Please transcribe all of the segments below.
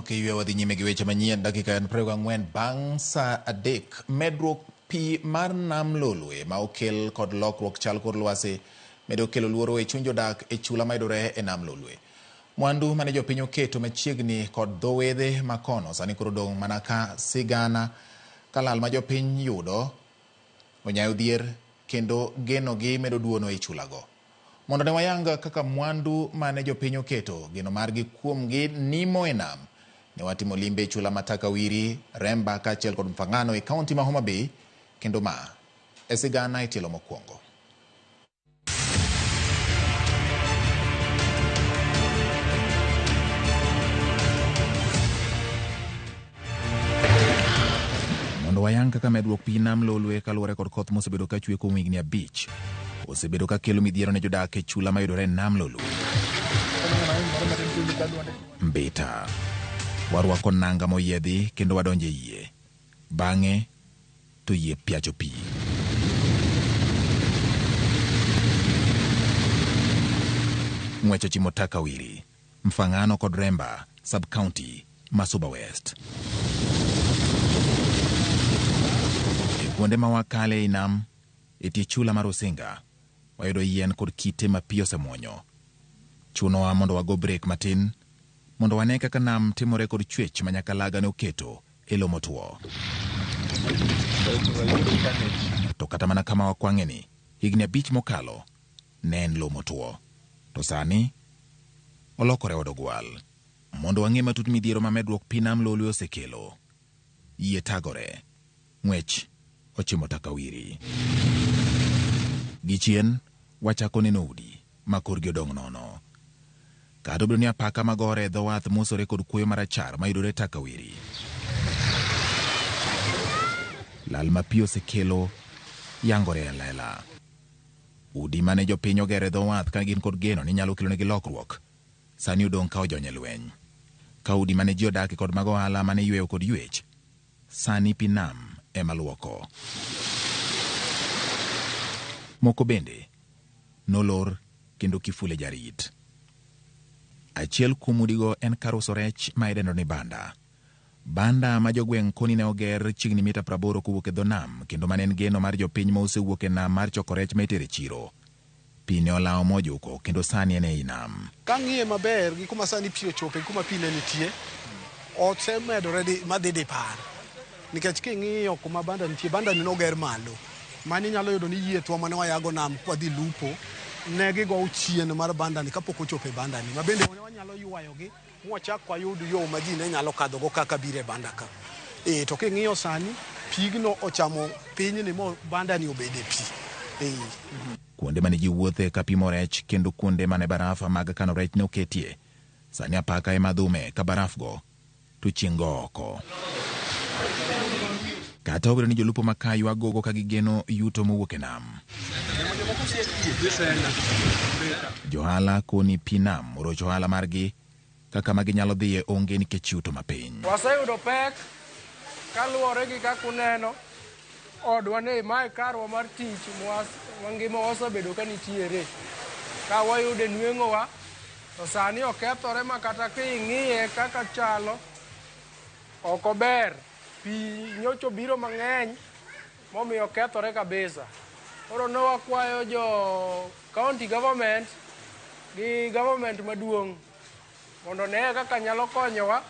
Ok iywe wadhi nyime gi weche manyien dakika en 24 bang' saa 3. Medruok pi mar nam Lolwe ma okel kod lokruok chal kor lwasi medo kelo luoro e chuny jodak e chula mayudore e nam Lolwe. Mwandu mane jopiny oketo machiegni kod dho wedhe ma kono sani koro odong' mana ka sigana ka lal ma jopiny yudo onyayo dhier kendo genogi medo duono e chulago. Mondo ne wayang kaka mwandu mane jopiny oketo geno margi kuomgi nimo e nam, ne watimo limbe e chula ma Takawiri, Remba kaachiel kod Mfangano e kaunti ma Homa Bay, kendo ma e sigana e tielo mokwongo. Mondo wayang kaka medruok pi nam Lolwe kaluwore kod koth mosebedo ka chwe kuom higni 5 osebedo ka kelo midhiero ne jodak e chula mayudore e nam Lolwe. Mbita. Warwako nanga moyiedhi kendo wadonjo e yie. Bang'e to yie piacho pi. Ng'wech ochimo Takawiri, Mfangano kod Remba sub-county ma Suba West. E kuonde ma wakale ei nam, e tie chula mar Usinga, wayudo yien kod kite ma pi osemuonyo. Chunowa mondo wago brek matin mondo wane kaka nam timore kod chwech ma Nyakalaga ne oketo e lo motwo. To kata mana kama wakwang'eni, higni 5 mokalo, ne en lo motwo. To sani, olokore od ogwal. Mondo wang'e matut midhiero ma medruok pi nam Lolwe osekelo, yie tagore, ng'wech ochimo Takawiri. Gichien, wachako neno udi ma korgi odong' nono. Kata obedo ni apaka magore e dho wath mosore kod kuoyo marachar mayudore Takawiri, lal ma pi osekelo yangore e lela. Udi mane jopiny ogero e dho wath ka gin kod geno ni nyalo kelonegi lokruok, sani odong' ka ojony e lweny. Ka udi mane ji odake kod mag ohala mane iyweyo kod ywech, sani pi nam ema luoko. Moko bende nolor kendo kifule jarit. Achiel kuom udigo en kar uso rech ma idendo ni banda. Banda ma jogweng' koni ne oger chiegni mita 80 kowuok e dho nam kendo mane en geno mar jopiny ma osewuok e nam mar choko rech ma itere chiro. Pi ne olawo mojuko kendo sani en ei nam. Kang'iye maber gi kuma sani pi ochope gi kuma pi ne nitie, osemedore madhi dipar. Nikech king'iyo kuma banda nitie, banda ni noger malo. Mani inyalo yudo ni yiethwa mane wayago nam kwadhi lupo, ne gigowo chien mar banda ni kapok ochopo e banda ni. Ma bende wanyalo ywayogi mwachak wayud yo ma ji ne nyalo kadhogo kaka biro e banda ka. To king'iyo sani, pigno ochamo pinyni mo banda ni obede pi. Kuonde mane ji wuothe ka pimo rech kendo kuonde mane baraf mag kano rech ne oketie, sani apaka ema dhume ka baraf go to chieng' go oko. Kata obedo ni jolupo ma ka ywago gogo ka gigeno yuto mowuok e nam. Johala koni pi nam orocho ohala margi ka kama ginyalo dhiye onge nikech yuto mapiny. Waseyudo pek kaluwore gi kaka uneno odwa ni mae karwa mar tich mangima wasebedo ka nitiere ka wayude nweng'owa to sani okethore ma kata king'iye kaka chalo ok ober. Pi nyocha obiro mang'eny momiyo okethore kabisa. Koro ne wakwayo jo county government gi government maduong' mondo one kaka nyalo konyowa,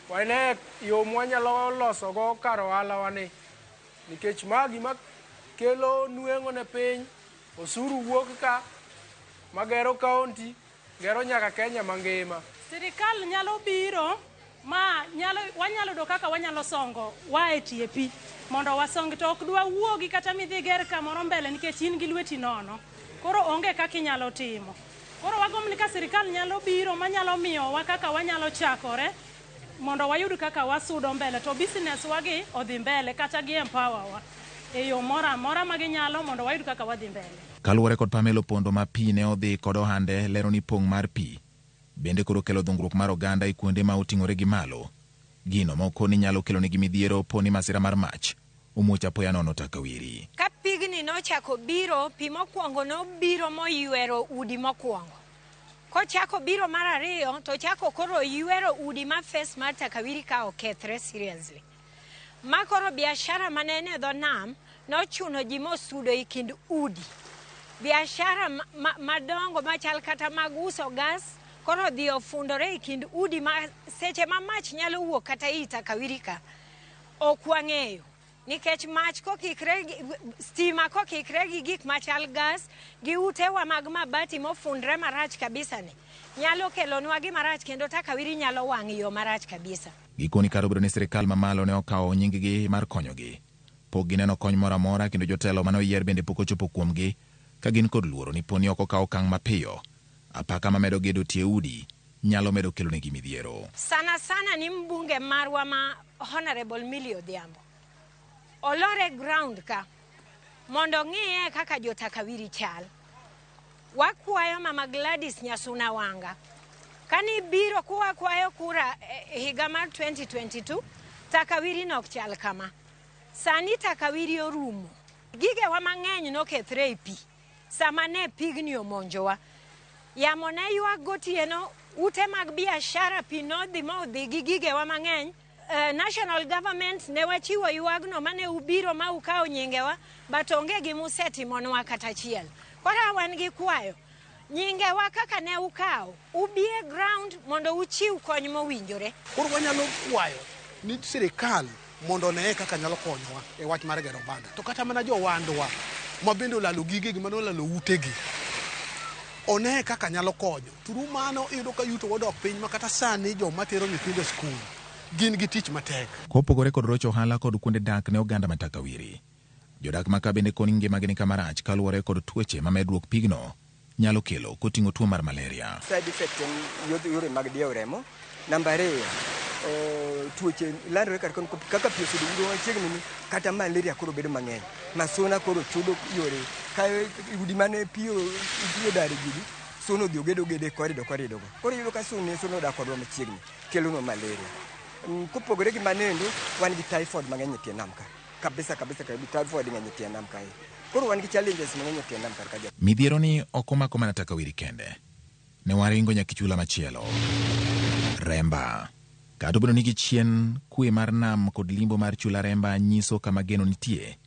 wane yo mwanyalo losogo kar ohalawa ni, nikech ma gima kelo nweng'o ne piny, osuru wuok ka magero county, gero nyaka Kenya mangima. Sirikal nyalo biro ma nyalo, wanyalo yudo kaka wanyalo songo wa e tie pi mondo wasong, to ok dwa wuogi kata midhi ger kamoro mbele nikech in gi lweti nono, koro onge kaka inyalo timo. Koro wagombo ni ka sirikal nyalo biro manyalo miyowa kaka wanyalo chakore mondo wayud kaka wasudo mbele to business wagi odhi mbele kata gi empower wa e yo moro amora ma ginyalo mondo wayud kaka wadhi mbele. Kaluwore kod Pamela Opondo ma pi ne odhi kod ohande lero ni pong' mar pi bende koro kelo dhungruok mar oganda e kuonde ma oting'ore gi malo. Gino ma okoni nyalo kelo negi midhiero po ni masira mar mach omuoch apoya nono Takawiri. Ka pigni nochako biro, pi mokwongo nobiro moywero udi mokwongo. Kochako biro mar ariyo to chako koro ywero udi ma face mar Takawiri ka okethre seriously. Ma koro biashara mane en e dho nam nochuno ji mosudo e kind udi. Biashara madongo machal kata mag uso gas koro odhi ofundore e kind udi ma seche ma mach nyalo wuok kata ei Takawiri ka ok wang'eyo. Nikech mach kokikre stima kokikre gi gik machal gas gi utewa mag mabati mofundre marach kabisa ni nyalo kelonwa gima rach kendo Takawiri nyalo wang' yo marach kabisa. Gikoni kar obedo ni sirikal mamalo ne okawo nying-gi mar konyogi, pok gineno kony moro amora kendo jotelo mane oyier bende pok ochopo kuomgi ka gin kod luoro ni poni ok okaw okang' mapiyo, apaka mamedo gedo tie udi nyalo medo kelonegi midhiero. Sana sana ni mbunge marwa ma Honorable Millie Odhiambo olore ground ka mondo ng'iye kaka jo Takawiri chal. Wakwayo Mama Gladys Nyasuna Wanga kani biro kuwakwayo kura higa mar 2022 Takawiri nok chal kama. Sani Takawiri orumo. Gigewa mang'eny nokethre e pi sama ne pigni omonjowa. Yamo ne ywak gotieno, ute mag biashara pi nodhi modhi gi gigewa mang'eny. National government ne wachiwo ywagno mane ubiro ma ukawo nyingewa, but onge gimusetimonwa kata achiel. Koro wan gi kwayo, nyingewa kaka ne ukawo, ubi e ground mondo uchiw kony mowinjore. Koro wanyalo kwayo ni sirikal mondo oneye kaka nyalo konyowa e wach mar gero banda. To kata mana jowandwa ma bende olalo gigegi, mane olalo utegi, oneye kaka nyalo konyo. Turu mano iyudo ka yuto odok piny ma kata sani joma tero nyithindo e skul gin gi tich matek. Kopogore kod rocho ohala kod kuonde dak ne oganda ma Takawiri, jodak ma ka bende koni ngimagi ni kama rach kaluwore kod tuoche ma medruok pigno nyalo kelo koting'o tuo mar malaria. Side effect en yore mag diewo remo. Namba ariyo, tuoche landore kar kaka pi osebedo yudo machiegni ni kata malaria koro bedo mang'eny. Masuna koro chudo yore ka udi mane pi odar gigi, suna odhi ogedo gede korido korido go. Koro iyudo ka suna odak kodwa machiegni kelonwa malaria. Kopogore gi manendo, wan gi typhoid mang'eny e tie nam ka. Kabisa kabisa kabisa typhoid ng'eny e tie nam kae. Koro wan gi challenges mang'eny e tie nam kar ka. Midhiero ni ok omako mana Takawiri kende. Ne waringo nyaka chula machielo, Remba. Kata obedo ni gichien, kwe mar nam kod limbo mar chula Remba nyiso kama geno nitie.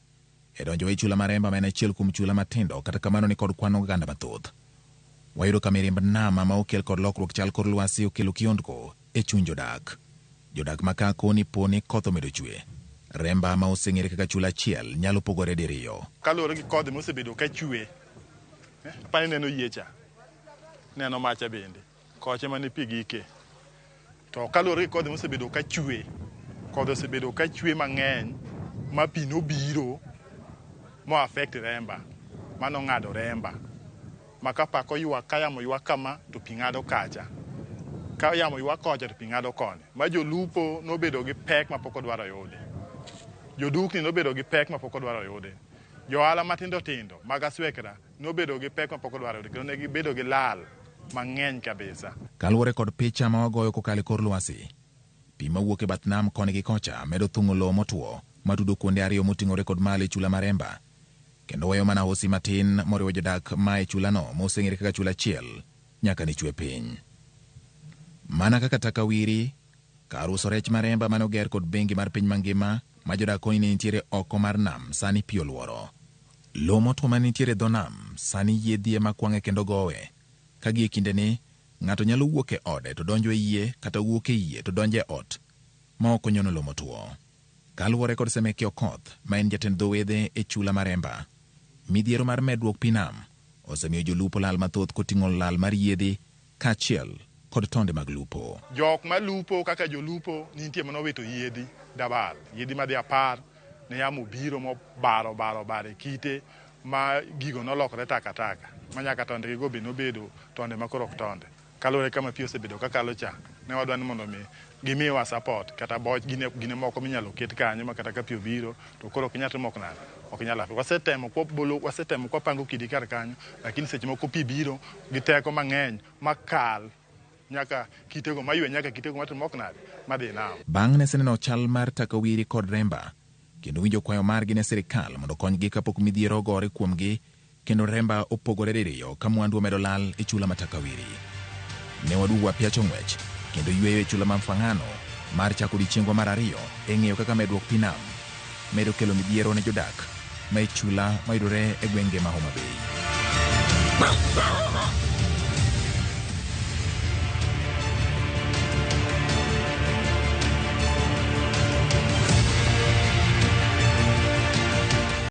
E donjo e chula mar Remba ma en achiel kuom chula matindo, kata kamano ni kod kwan oganda mathoth. Wayudo ka mirimb nam ma okel kod lokruok chal kor lwasi okelo kiondko e chuny jodak. Jodak ma ka koni po ni koth omedo chwe, Remba ma oseng'ere kaka chula achiel nyalo pogore diriyo. Kaluwore gi kodhi mosebedo ka chwe, apani neno yie cha, neno macha bende, koche mane pi gike. To kaluwore gi kodhi mosebedo ka chwe, kodhi osebedo ka chwe mang'eny ma pi nobiro mo affect Remba, mano ng'ado Remba. Ma ka pako ywak, ka yamo ywak kama to pi ng'ado kacha. Ka yamo ywak kocha to pi ng'ado koni. Ma jolupo nobedo gi pek mapok odwaro yudi. Jodukni nobedo gi pek mapok odwaro yudi. Johala matindo tindo mag aswekra nobedo gi pek mapok odwaro yudi kendo ne gibedo gi lal mang'eny kabisa. Kaluwore kod picha ma wagoyo kokalo e kor lwasi, pi mawuok e bath nam koni gi kocha medo thung'o lowo motwo matudo kuonde ariyo moting'ore kod malo e chula mar Remba, kendo weyo mana hosi matin moriwo jodak ma e chulano moseng'ere kaka chula achiel nyaka ne chwe piny. Mana kaka Takawiri, kar uso rech mar Remba mane oger kod bengi mar piny mangima ma jodak koni ne nitiere oko mar nam sani pi oluoro. Lowo motwo mane nitiere e dho nam sani yiedhi ema kwang'e kendo gowe. Ka gie kindeni, ng'ato nyalo wuok e ode to donjo e yie kata wuok e yie to donjo e ot ma ok onyono lowo motwo. Kaluwore kod Semeki Okoth, ma en jatend dho wedhe e chula mar Remba, midhiero mar medruok pi nam osemiyo jolupo lal mathoth koting'o lal mar yiedhi kaachiel kod tonde mag lupo. Jok malupo kaka jolupo nitie manowito yiedhi dabal, yiedhi madhi 10 ne yamo obiro mobaro baro baro e kite ma gigo nolokore takataka ma nyaka tonde gigo be nobedo tonde ma koro ok tonde. Kaluwore kama pi osebedo kakalo cha, ne wadwa ni mondo mi gimiwa support kata boch gine moko minyalo ket kanyo ma kata ka pi obiro to koro ok inyal timo ok nade, ok inyal afi. Wasetemo kwabolo, wasetemo kwapango kidi kar kanyo, lakini seche moko pi biro gi teko mang'eny makal nyaka kitego maywe nyaka kitego matimo ok nade madhi nam. Bang' ne seneno chal mar Takawiri kod Remba kendo winjo kwayo margi ne sirikal mondo okonygi kapok midhiero ogore kuomgi kendo Remba opogore diriyo ka mwandu omedo lal e chula ma Takawiri. Ne waduogo wapiacho ng'wech kendo yweyo e chula ma Mfangano mar chako odiechiengwa mar ariyo e ng'eyo kaka medruok pi nam medo kelo midhiero ne jodak ma e chula mayudore e gwenge ma Homa Bay.